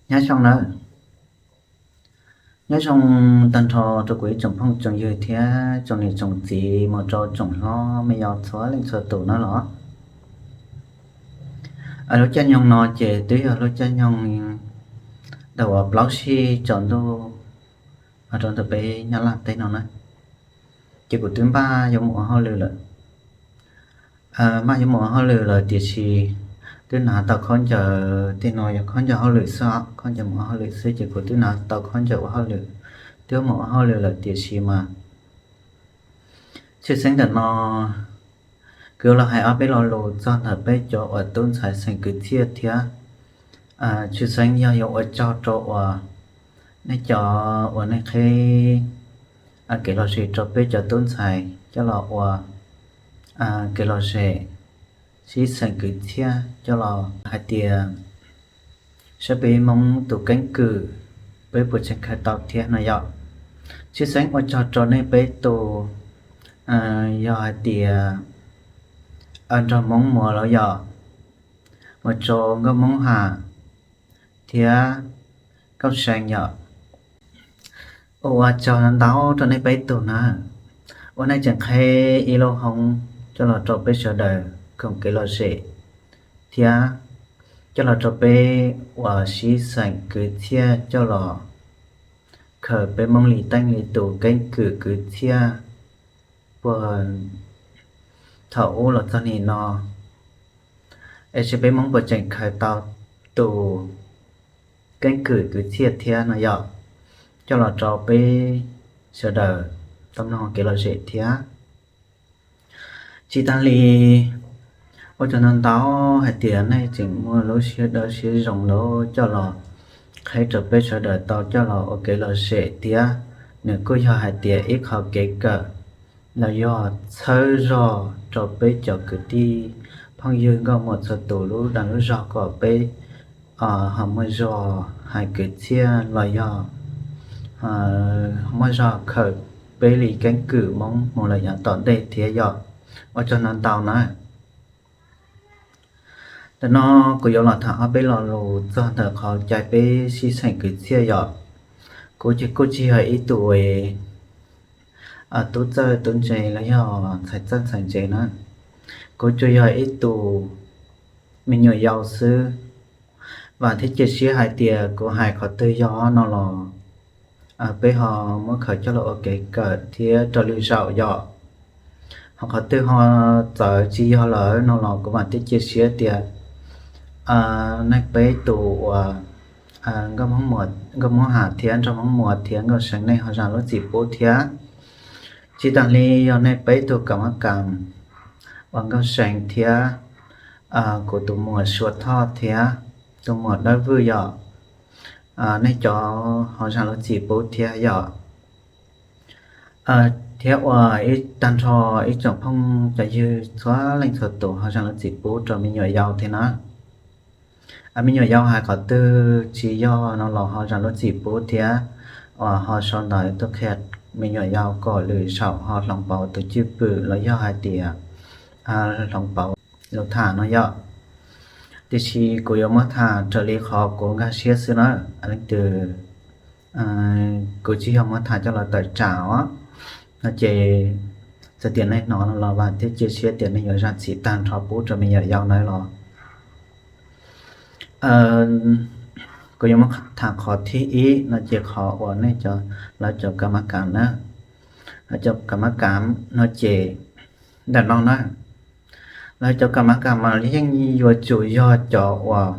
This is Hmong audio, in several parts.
Nyob zoo nawb, nyob zoo tag nrho rau kuv ib tsoom phooj tsoom ywg thiab tsoom niam tsoom txiv mus rau tsoom hlob me yau txhua leej txhua tus nawb los. Lub caij nyoog no ces twb yog lub caij nyoog ntawm uas plaub sij tsaus ntuj rau ntawm peb Nyab Laj teb no na. Ces kuv twb npaj yuav mus ua hauj lwm lawm. Npaj yuav mus ua hauj lwm lawm tiam sis twb hnav tau khaub ncaws, tej no yog khaub ncaws hauj lwm xwb, khaub ncaws mus ua hauj lwm xwb ces kuv twb hnav tau khaub ncaws ua hauj lwm, twb mus ua hauj lwm lawm tiam sis mas tshwj xeeb ntawm no kuv yuav los hais ob peb lo lus txog ntawm peb cov uas tub ntxhais xeem kwv txhiaj thiab tshwj xeeb yog yuav ua tsaug rau uas nej cov uas nej qhib kev lom zem rau peb cov tub ntxhais coj los ua kev lom zem sib xeem kwv txhiaj coj los hais tias saib peb Hmoob tus keeb kwm peb puas tseem khaws tau thiab no yom. Tshwj xeeb ua tsaug rau nej peb tus yog hais tias nrog Hmoob Muas los yom, mus rau Nkauj Hmoob Ham thiab Nkauj See yom. Ua ua tsaug ntau rau nej peb tug na, uas nej tseem qhib ib lub hoob coj los rau peb sawv daws koom kev lom zem thiab coj los rau peb uas sib xeem kwv txhiaj coj los khaws peb Hmoob li teej li tus keeb kwm kwv txhiaj puag thaum ub los txog nim no, es saib peb Hmoob puas tseem khaws tau tus keeb kwm kwv txhiaj thiab no yom, coj los rau peb sawv daws tau mloog kev lom zem thiab. Tsis tag li, ua tsaug ntau ntau hais tias nej tseem muaj lub siab dawb siab zoo lawm coj los qhib rau peb sawv daws tau coj los ua kev lom zem thiab. Nws kuj yog hais tias ib qho kev kawm los yog txhawb zog rau peb cov kwv tij phooj ywg nkauj muam txhua tus lub dag lub zog kom peb ho muaj zog hais kwv txhiaj los yog muaj zog khaws peb li keeb kwm Hmoob mus lawm yav tom ntej thiab yom. Ua tsaug ntau ntau na. Ntawm no kuv yuav los tham ob peb lo lus txog ntawm qhov cai peb sib xeem kwv txhiaj yom. Kuv ces kuj tsis yog ib tug tub txawj tub ntse los yog ntxhais txawj ntxhais ntse na, kuv tsuas yog ib tug me nyuam yaus xwb. Vam thiab cia siab hais tias kuv hais qhov twg yog no los peb ho muab khaws coj los ua kev kawm thiab rau lwm zaum yom. Ho qhov twg ho txawv tsis yog lawm no los kuv vam thiab cia siab tias nej peb tus uas Nkauj Hmoob Ham thiab Nraug Hmoob Muas thiab Nkauj See nej ho zam lub txim pub thiab. Tsis tas li yog nej peb tus kam mab kam uas Nkauj See thiab kuv tus muam Sua Thoj thiab tus muam Dawb Vwj yom, nej cov ho zam lub txim pub thiab yom. Thiab uas ib tag nrho ib tsoom phooj cov ywg txhua leej txhua tus ho zam lub txim pub rau me nyuam yaus thiab na. Me nyuam yaus hais qhov twg tsis yog no los ho zam lub txim pub thiab uas ho sau ntawv tuaj qhia me nyuam yaus kom lwm zaum ho hloov pauv tus cwj pwm los yog hais tias hloov pauv lus tham no yom. Tiam sis kuv yuav muab tham raws li qhov kuv nkag siab xwb na. Leej twg kuv tsis yog muab tham coj los tawm tsam os. No ces txawm tias nej hnov no los vam thiab cia siab tias nej yuav zam txim tag nrho pub rau me nyuam yaus na los. Kuv yuav muab tham qhov thib ib no ces qhov uas nej cov, lawv cov kam mab kam na, lawv cov kam mab kam no ces ntawm no na, lawv cov kam mab kam mas yeej yuav tsum yog cov uas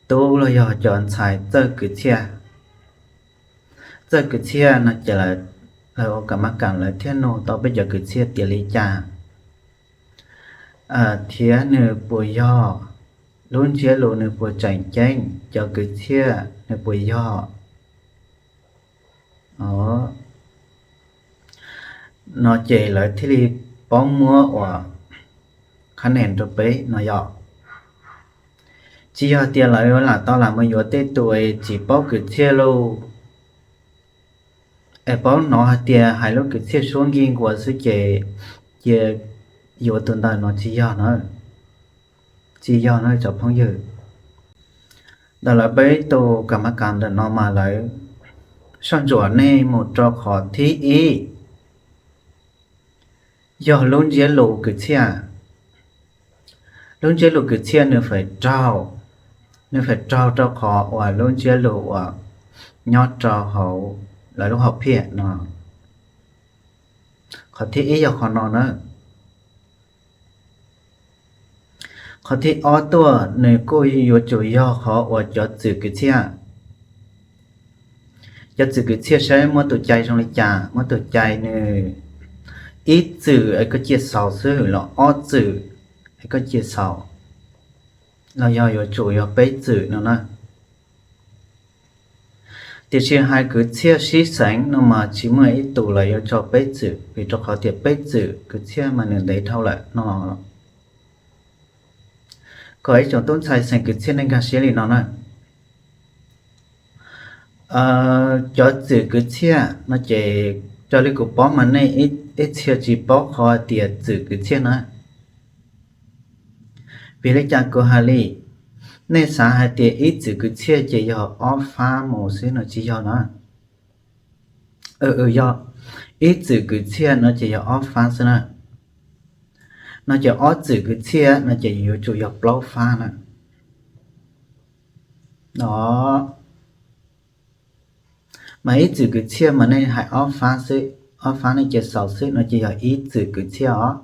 tub los yog cov ntxhais txawj kwv txhiaj. Txawj kwv txhiaj no ces lawv ua kam mab kam lawv thiaj nug tau peb cov kwv txhiaj tias li cas, thiab nws puas yog, lub ntsiab lus nws puas tseem ceeb, cov kwv txhiaj nws puas yog no ces lawv thiaj li paub muab uas qhab nen rau peb no yom. Tsis yog tias lawv lam tau lam mus yuav tej tus tsis paub kwv txhiaj lauj, es paub hnov hais tias hais lub kwv txhiaj suab nkig nkuas xwb ces cia yuav tus ntawd no tsis yog na. Tsis yog na cov phooj ywg. Ntawm lawv peb tus kam ma kas ntawm no mas lawv soj ntsuam nej mus rau qhov thib ib, yog lub ntsiab lus kwv txhiaj. Lub ntsiab lus kwv txhiaj nws feem raug, nws feem raug rau qhov uas lub ntsiab lus uas nyob rau hauv lawv lub hom phiaj no. Qhov thib ib yog qhov no na. Qhov thib ob tuaj nws kuj yuav tsum yog qhov uas cov txwm kwv txhiaj. Cov txwm kwv txhiaj saib muab tus cai zoo li cas, muab tus cai nws ib txwm es koj cia xaus xwb los ob txwm es koj cia xaus, los yog yuav tsum yog peb txwm no na. Tiam sis hais kwv txhiaj sib xeev no mas tsis muaj ib tus los yuav tso peb txwm, vim rau qhov tias peb txwm kwv txhiaj mas nws ntev dhau lawm no. Kom ib tsoom tub ntxhais xeem kwv txhiaj nej nkag siab li no na. Cov txwm kwv txhiaj no ces raws li kuv paub mas nej ib txhia tsis paub qhov tias txwm kwv txhiaj na. Vim li cas kuv hais li? Nej xav hais tias ib txwm kwv txhiaj ces yog ob fab mus xwb no tsis yog na. Yog, ib txwm kwv txhiaj no ces yog ob fab xwb na. No ces ob txwm kwv txhiaj no ces yuav tsum yog plaub fab na. Os, mas ib txwm kwv txhiaj mas nej hais ob fab xwb, ob fab nej cia xaus xwb no ces yog ib txwm kwv txhiaj os.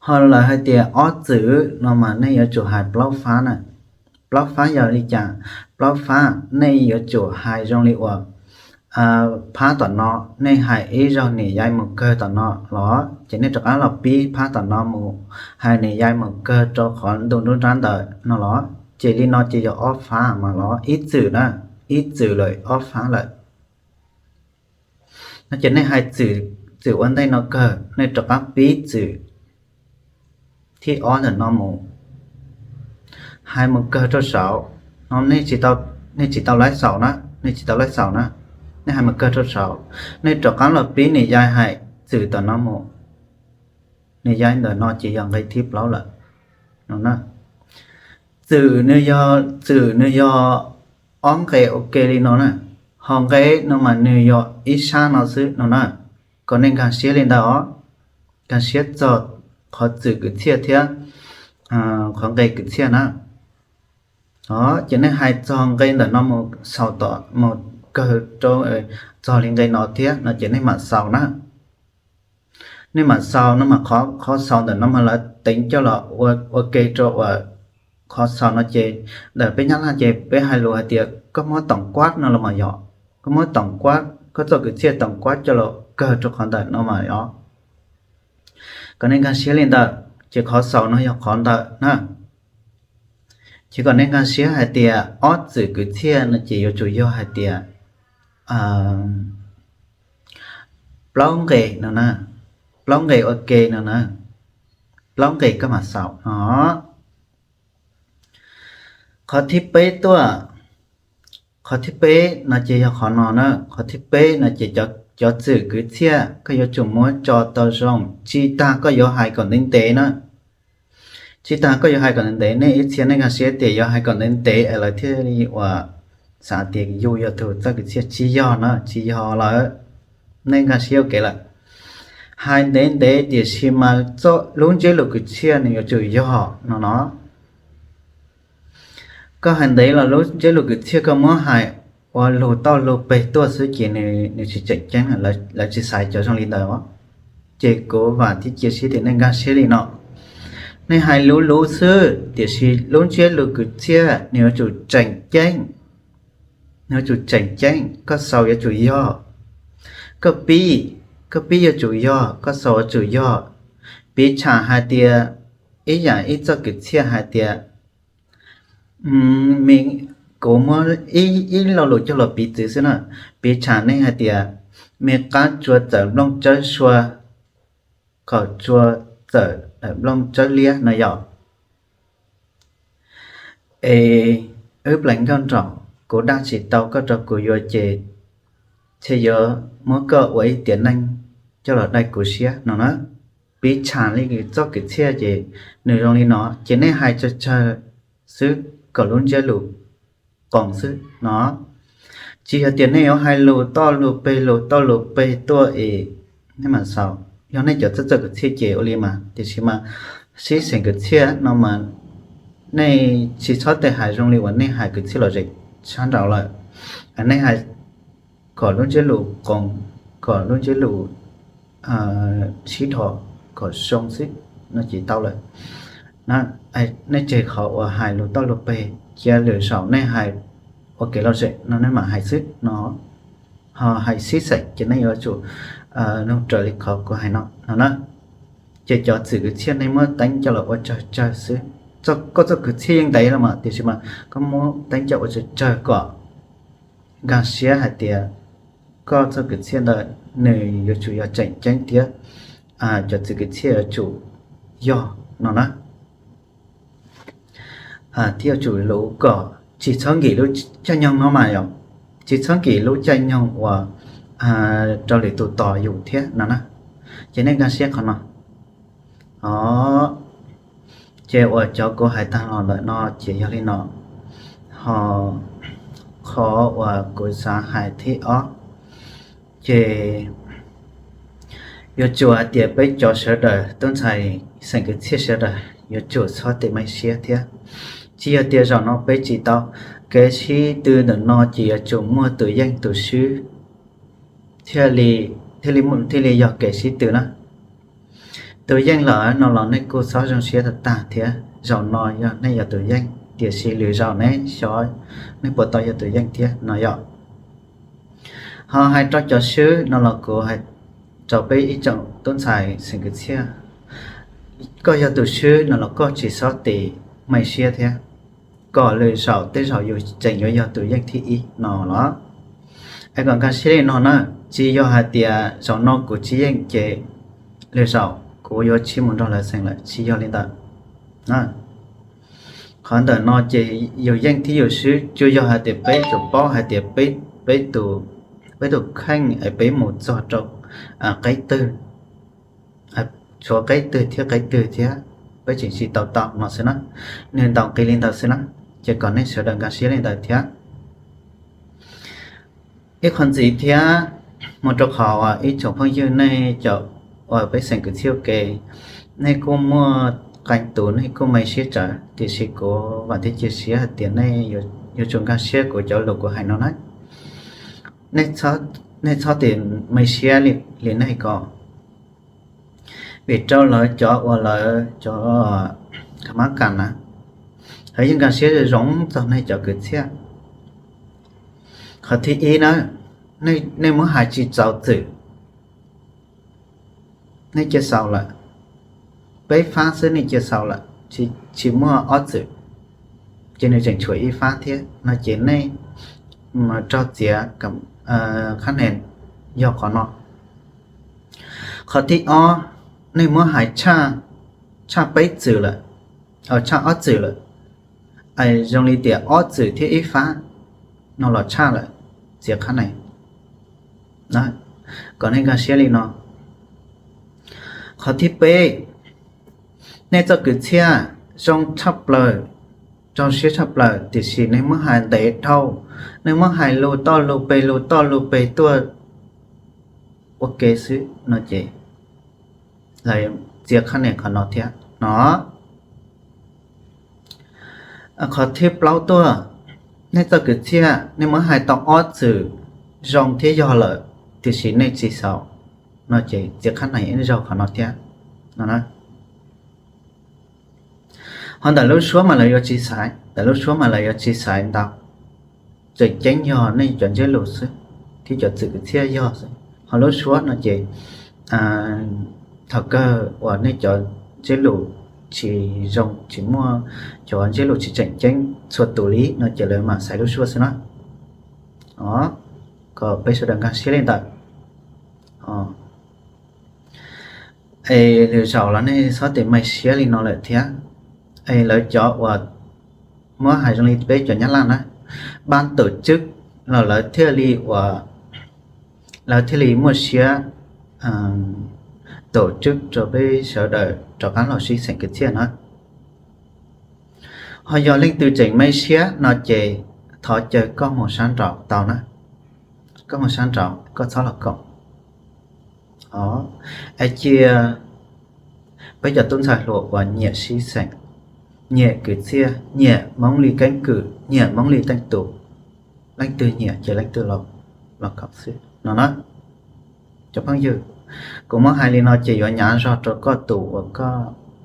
Ho lawv hais tias ob txwm no mas nej yuav tsum hais plaub fab na. Plaub fab yog li cas? Plaub fab nej yuav tsum hais zoo li uas phab tom no nej hais ib zaug niam yai mus kawg tom no los ces nej rov qab los pib phab tom no mus hais niam yai mus kawg rau qhov ntu nruab nrab ntawd no los ces li no ces yog ob fab mas los ib txwm na, ib txwm lawm ob fab lawm. No ces nej hais txwm, txwm ua ntej no kawg nej rov qab pib txwm thib ob ntawm no mus, hais mus kawg rau saud no, nej tsis tau laib xaus na, nej tsis tau laib xaus na, nej hais mus kawg rau saud, nej rov qab los pib niam yai hais txwm tom no mus, niam yai ntawm no ces yog nqe thib plaub lawm no. Txwm nws yog, txwm nws yog ob nqe ua ke li no na, ho nqe no mas nws yog ib sab no xwb no na. Kom nej nkag siab li ntawd os, nkag siab txog qhov txwm kwv txhiaj thiab qhov nqe kwv txhiaj na. Ces nej hais txog nqe ntawm no mus xaus tom mus kawg rau txog li nqe no thiab no ces nej mam xaus na. Nej mam xaus no mas qhov xaus ntawm no mas lawv teev coj los ua ke rau uas qhov xaus no ces ntawm peb Nyab Laj ces peb hais lus hais tias koj muab tổng quát no los mas yog, koj muab tổng quát, koj txoj kwv txhiaj tổng quát coj los kawg rau qhov ntawm no mas yog. Kom nej nkag siab li ntawd ces qhov xaus no yog qhov ntawm na. Ces kom nej nkag siab hais tias ob txwm kwv txhiaj no ces yuav tsum yog hais tias plaub nqe no na, plaub nqe ua ke no na, plaub nqe koj mam xaus no. Qhov thib peb tuaj, qhov thib peb no ces yog qhov no na, qhov thib peb no ces cov txwm kwv txhiaj koj yuav tsum muab tso tau zoo, tsis tas koj yuav hais kom ntev ntev na. Tsis tas koj yuav hais kom ntev ntev, nej ib txhia nej nkag siab tias yuav hais kom ntev ntev es lawv thiaj li uas xav tias yus yog tus txoj kwv txhiaj, tsis yog na, tsis yog lawm. Nej nkag siab ua ke lawm. Hais ntev ntev tiam sis mas lub ntsiab lus kwv txhiaj nws yuav tsum yog no no. Koj hais ntev los lub ntsiab lus kwv txhiaj koj muab hais ua lug toj lug peg tuaj xwb ces nws tsis tseem ceeb, lawv tsis xaiv cov zoo li ntawd os. Ces kuv vam thiab cia siab tias nej nkag siab li no. Nej hais luv luv xwb tiam sis lub ntsiab lus kwv txhiaj nws yuav tsum tseem ceeb. Nws yuav tsum tseem ceeb, koj xaus yuav tsum yog. Koj pib, koj pib yuav tsum yog, koj xaus yuav tsum yog. Piv txwv hais tias, ib yam ib txoj kwv txhiaj hais tias, kuv muab ib lo lus coj los piv txwv xwb na. Piv txwv nej hais tias, me qab tsua txawm nplooj tsawb sua, khaum tsua txawm nplooj tsawb liab no yom. Es wb pleev nkauj nraug, kuv dag tsis tau koj rau kuv yuav ces thiaj yuav muab koj ua ib tiam neej coj los dai kuv siab no na. Piv txwv li txoj kwv txhiaj ces nws zoo li no ces nej hais tsawg tsawg xwb, kom lub ntsiab lus qoos xwb no. Tsis yog tias nej yuav hais lus toj lus peg lus toj lus peg tuaj es nej mam xaus. Yog nej cov txawj txawj kwv txhiaj ces ua li mas, tiam sis mas sib xeem kwv txhiaj no mas nej tsis txhob tes hais zoo li uas nej hais kwv txhiaj lom zem sab nraud lawm. Nej hais kom lub ntsiab lus qoos, kom lub ntsiab lus sib dhos kom zoo xwb no ces tau lawm. Nej tseg qhov uas hais lus toj lus peg, cia lwm zaus nej hais ua kev lom zem no nej mam hais xwb no. Ho hais sib xeem ces nej yuav tsum nug raws li qhov kuv hais no no na. Ces cov txwm kwv txhiaj nej muab teeb coj los ua tsawg tsawg xwb. Koj txoj kwv txhiaj yeej ntev los mas, tiam sis mas koj muab teeb coj ua tsawg tsawg kom nkag siab hais tias koj txoj kwv txhiaj ntawd nws yuav tsum yog tseem ceeb thiab cov txwm kwv txhiaj yuav tsum yog no na. Thiab yuav tsum luv kom tsis txhob nkim lub caij nyoog no mas yom, tsis txhob nkim lub caij nyoog uas rau lwm tus tos yus thiab no na. Ces nej nkag siab qhov no. O, ces uas cov kuv hais tag los ntawm no ces yog li no. Ho qhov uas kuv xav hais thib ob ces yuav tsum hais tias peb cov sawv daws tub ntxhais xeem kwv txhiaj sawv daws yuav tsum txhob tes me siab thiab. Tsis yog tias zaum no peb tsis tau, kev sib tw ntawm no ces yuav tsum muaj tus yeej tus swb thiaj li, thiaj li yog kev sib tw na. Tus yeej lawm no los nej kuj txhob zoo siab tag tag thiab, zaum no yog nej yog tus yeej, tiam sis lwm zaum ne xyov nej puas tau yog tus yeej thiab no yom. Ho hais rau cov swb no los kuv hais rau peb ib tsoom tub ntxhais xeem kwv txhiaj, koj yog tus swb no los koj tsis txhob tes me siab thiab, kom lwm zaum tej zaum yus tseem yuav yog tus yeej thib ib no los. Es kom nkag siab li no na, tsis yog hais tias zaum no kuv tsis yeej ces lwm zaum kuv yuav tsis mus nrog lawv xeem lawm, tsis yog li ntawd. Qhov ntawm no ces yus yeej thiab yus swb tsuas yog hais tias peb yuav paub hais tias peb, peb tus kheej es peb mus txog rau qeb twg, tshuav qeb twg thiab qeb twg thiab, peb tseem tsis tau tau no xwb na. Nws ntaus nqi li ntawd xwb na, ces kom nej sawv daws nkag siab li ntawd thiab. Ib qho ntxiv thiab, mus rau qhov uas ib tsoom phooj ywg nej cov uas peb xeem kwv txhiaj ua ke, nej kuj muaj qee tus nej kuj me siab tsawv, tiam sis kuv vam thiab cia siab hais tias nej yuav tsum nkag siab kuv cov lus kuv hais no na. Nej txhob tes me siab li nej ko, vim rau lawv cov uas lawv cov kha mab kas na, lawv yeej nkag siab zoo txog nej cov kwv txhiaj. Qhov thib ib na, nej muab hais tsis txaus txwm, nej cia xaus lawm, peb fab xwb nej cia xaus lawm, tsis muaj ob txwm, ces nws tseem tshuav ib fab thiab no ces nej rog txiav qhab nen yog qhov no. Qhov thib ob, nej muab hais tshaj peb txwm lawm, tshaj ob txwm lawm, zoo li tias ob txwm thiab ib fab no los tshaj lawm, txiav qhab nen, kom nej nkag siab li no. Qhov thib peb, nej txoj kwv txhiaj zoo tshaj plaws, rau siab tshaj plaws, tiam sis nej muab hais ntev dhau, nej muab hais lus toj lus peg lus toj lus peg tuaj ua ke xwb no ces lawv txiav qhab nen qhov no thiab no. Qhov thib plaub tuaj, nej txoj kwv txhiaj nej muab hais tau ob txwm zoo thiab yog lawm, tiam sis nej tsis xaus no ces txiav qhab nen ib zaug qhov no thiab no. Ho ntawm lub suab mas lawv yuav tsis xaiv, ntawm lub suab mas lawv yuav tsis xaiv ntau, tseem ceeb yog nej cov ntsiab lus xwb thiab cov txwm kwv txhiaj yog xwb. Ho lub suab no ces thaum kawg uas nej cov ntsiab lus tsis zoo, tsis muaj, cov ntsiab lus tsis tseem ceeb txhua tus li no ces lawv mam xaiv lub suab xwb na. Kom peb sawv daws nkag siab li ntawd. Es lwm zaus los nej txhob tes me siab li no lawm thiab. Es lawv cov uas muab hais zoo li peb cov Nyab Laj na, ban tổ chức los lawv thiaj li uas, lawv thiaj li muaj siab tổ chức rau peb sawv daws rov qab los sib xeem kwv txhiaj na. Ho yog leej twg tseem me siab no ces thov caw koj mus sab nraud tau na, koj mus sab nraud koj txhob los koom. Es cia peb cov tub ntxhais hluas uas nyiam sib xeem, nyiam kwv txhiaj, nyiam Hmoob li keeb kwm, nyiam Hmoob li teej tus, leej twg nyiam ces leej twg los koom xwb no na. Cov phooj ywg, kuv muab hais li no ces yuav hnyav zog rau koj tus uas koj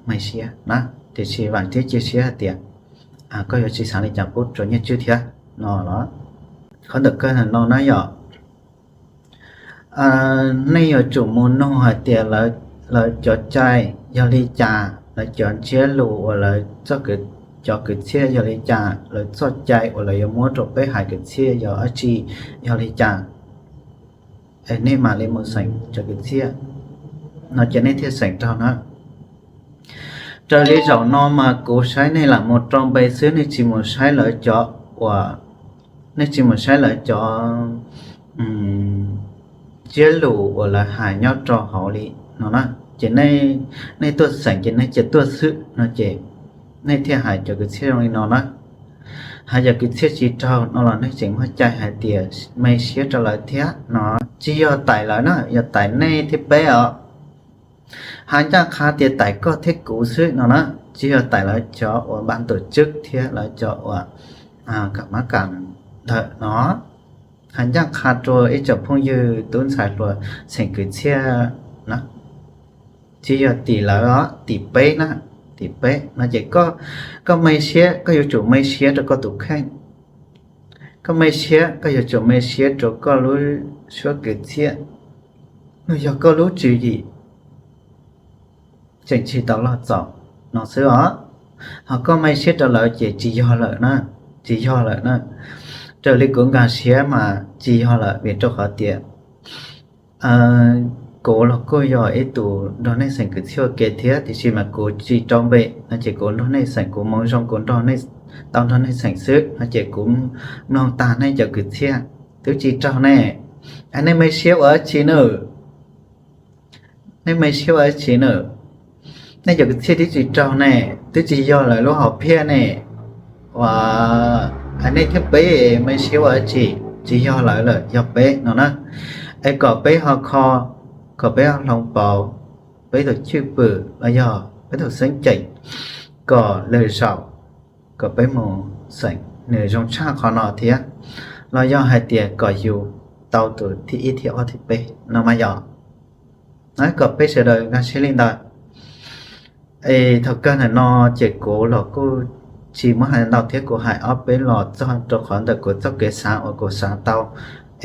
me siab na, tiam sis vam thiab cia siab hais tias koj yuav tsis xav li cas pub rau Nyiaj Tswb thiab no los. Qhov ntawm kawg ntawm no na yom, nej yuav tsum mus nug hais tias lawv cov cai yog li cas, lawv cov ntsiab lus uas lawv txoj, cov kwv txhiaj yog li cas, lawv txoj cai uas lawv yuav muab rau peb hais kwv txhiaj yog dab tsi, yog li cas, es nej mam li mus xeem cov kwv txhiaj no ces nej thiaj xeem raug na. Raws li zaum no mas kuv saib nej lam mus rau npe xwb, nej tsis mus saib lawv cov uas, nej tsis mus saib lawv cov ntsiab lus uas lawv hais nyob rau hauv li no na. Ces nej tuaj xeem ces nej cia tuaj xwb no ces nej thiaj hais cov kwv txhiaj zoo li no na. Hais cov kwv txhiaj tsis raug no los nej tseem muaj cai hais tias me siab rau lawv thiab no. Tsis yog tais lawv na, yog tais nej thiab peb os. Hais ncaj qha tias tais koj thiab kuv xwb no na, tsis yog tais lawv cov uas npaj tus tswb thiab lawv cov uas kam mab kam ntawm no. Hais ncaj qha rau ib tsoom phooj ywg tub ntxhais hluas xeem kwv txhiaj na, tsis yog tim lawv os, tim peb na, tim peb no ces koj me siab koj yuav tsum me siab rau koj tus kheej. Koj me siab koj yuav tsum me siab rau koj lub suab kwv txhiaj, los yog koj lub tswv yim tseem tsis tau loj txaus no xwb os. Ho koj me siab rau lawv ces tsis yog lawm na, tsis yog lawm na. Raws li kuv nkag siab mas tsis yog lawm vim rau qhov tias kuv los kuj yog ib tus nrog nej xeem kwv txhiaj ua ke thiab, tiam sis mas kuv tsis rau npe no ces kuv nrog nej xeem, kuv hmoov zoo kuv nrog nej, tau nrog nej xeem xwb no ces kuv mloog tag nej cov kwv txhiaj twb tsis raug ne. Es nej me siab ua dab tsi na? Nej me siab ua dab tsi na? Nej cov kwv txhiaj twb tsis raug ne, twb tsis yog lawv lub hom phiaj ne. Ua, nej thiab peb me siab ua dab tsi? Tsis yog lawv lawm, yog peb no na. Es kom peb ho kho, kom peb ho hloov pauv peb tus cwj pwm los yog peb tus xeeb ceem, kom lwm zaus kom peb mus xeem nws zoo tshaj qhov no thiab, los yog hais tias kom yus tau tus thib ib thib ob thib peb no mas yog. Kom peb sawv daws nkag siab li ntawd. Es thaum kawg ntawm no ces kuv los kuj tsis muab hais ntau thiab, kuv hais ob peb los txog rau qhov ntawm kuv txoj kev xav uas kuv xav tau,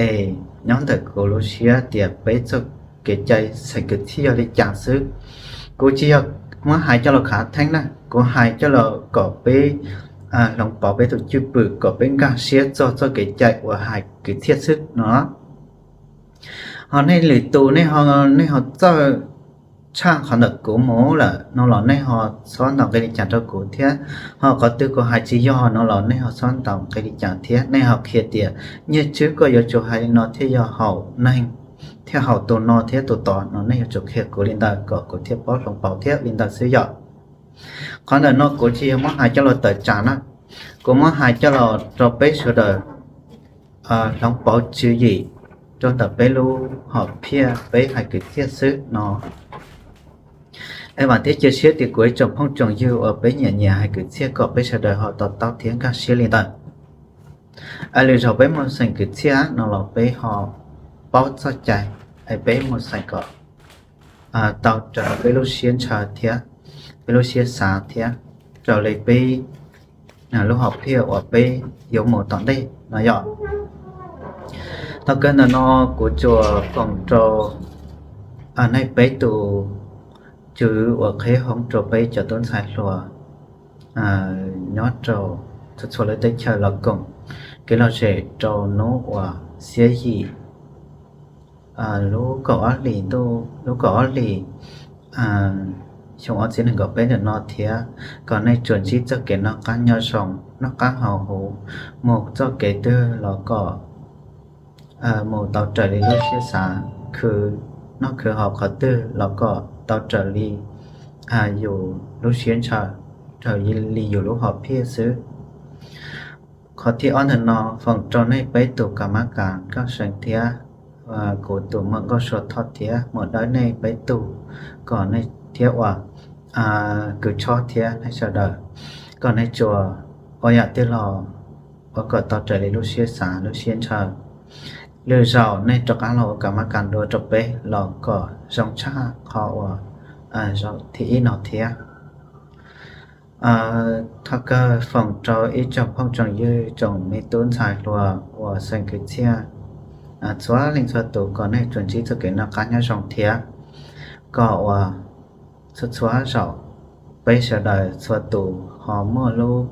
es nyob ntawm kuv lub siab tias peb txoj kev cai xeem kwv txhiaj yog li cas xwb. Kuv tsis yog muab hais coj los khav theeb na, kuv hais coj los kom peb hloov pauv peb tus cwj pwm, kom peb nkag siab txog txoj kev cai uas hais kwv txhiaj xwb no. Ho nej lwm tus nej ho txawj tshaj qhov ntawm kuv mus lawm no los nej ho txhob ntaus nqi li cas rau kuv thiab. Ho qhov twg kuv hais tsis yog no los nej ho txhob ntaus nqi li cas thiab, nej ho qhia tias Nyiaj Tswb koj yuav tsum hais li no thiaj yog haum neeg, thiaj haum tus no thiab tus tod no, nej yuav tsum qhia kuv li ntawd kom kuv thiaj paub hloov pauv thiab li ntawd xwb yom. Qhov ntawm no kuv tsis yog muab hais coj los tawm tsam na, kuv muab hais coj los rau peb sawv daws hloov pauv tswv yim rau ntawm peb lub hom phiaj peb hais kwv txhiaj xwb no. Es vam thiab cia siab tias kuv ib tsoom phooj tsoom ywg uas peb nyiam nyiam hais kwv txhiaj kom peb sawv daws ho to taub thiab nkag siab li ntawd. Es lwm zaus peb mus xeem kwv txhiaj no los peb ho paub txoj cai, es peb mus xeem kom tau raws peb lub siab ntshaw thiab peb lub siab xav thiab raws li peb lub hom phiaj uas peb yuav mus tom ntej no yom. Thaum kawg ntawm no kuv tsuas koom rau nej peb tus tswv uas qhib hoob rau peb cov tub ntxhais hluas nyob rau txhua txhua lub teb chaws los koom kev lom zem rau hnub uas xiab yim lub kaum ob hlis ntuj, lub kaum ob hlis xyoo ob txhiab nees nkaum peb ntawm no thiab, kom nej tsuas ntsib txoj kev noj qab nyob zoo, noj qab haus huv, mus txoj kev twg los kom mus tau raws li lub siab xav, khwv noj khwv haus qhov twg los kom tau raws li yus lub siab ntshaw, raws li yus lub hom phiaj xwb. Qhov thib ob ntawm no foom rau nej peb tus kam mab kas Nkauj Seev thiab kuv tus muam Nkauj Sua Thoj thiab muam Dawb nej peb tug, kom nej thiab uas kws tshob thiab nej sawv daws, kom nej tsuas ua yam twg los ua kom tau raws li lub siab xav lub siab ntshaw. Lwm zaus nej rov qab los ua kam mab kas dua rau peb los kom zoo tshaj qhov uas zaum thib ib no thiab. Thov kawg foom rau ib tsoom phooj tsoom ywg tsoom me tub ntxhais hluas uas xeem kwv txhiaj txhua leej txhua tus kom nej tsuas ntsib txoj kev noj qab nyob zoo thiab kom uas txhua txhua zaum peb sawv daws txhua tus ho muaj lub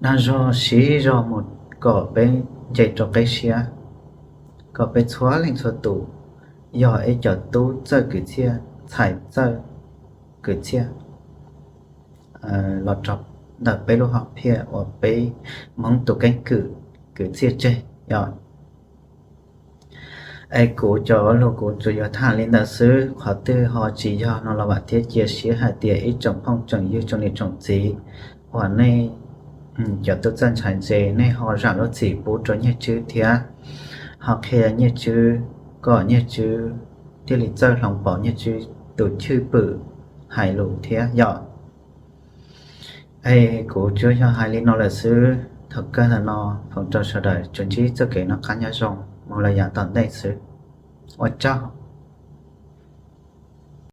dag zog siv zog mus kom peb nce rau qeb siab, kom peb txhua leej txhua tus yog ib cov tub txawj kwv txhiaj, ntxhais txawj kwv txhiaj los rau ntawm peb lub hom phiaj uas peb Hmoob tus keeb kwm kwv txhiaj tseg yom. Es kuv cov lus kuv tsuas yuav tham li ntawd xwb, qhov twg ho tsis yog no los vam thiab cia siab hais tias ib tsoom phooj tsoom ywg tsoom niam tsoom txiv uas nej cov tub txawj ntxhais ntse nej ho zam lub txim pub rau Nyiaj Tswb thiab ho qhia Nyiaj Tswb kom Nyiaj Tswb thiaj li txawj hloov pauv Nyiaj Tswb tus cwj pwm hais lus thiab yom. Es kuv tsuas yog hais li no lawm xwb, thaum kawg ntawm no foom rau sawv daws tsuas ntsib txoj kev noj qab nyob zoo mus lawm yav tom ntej xwb. Ua tsaug.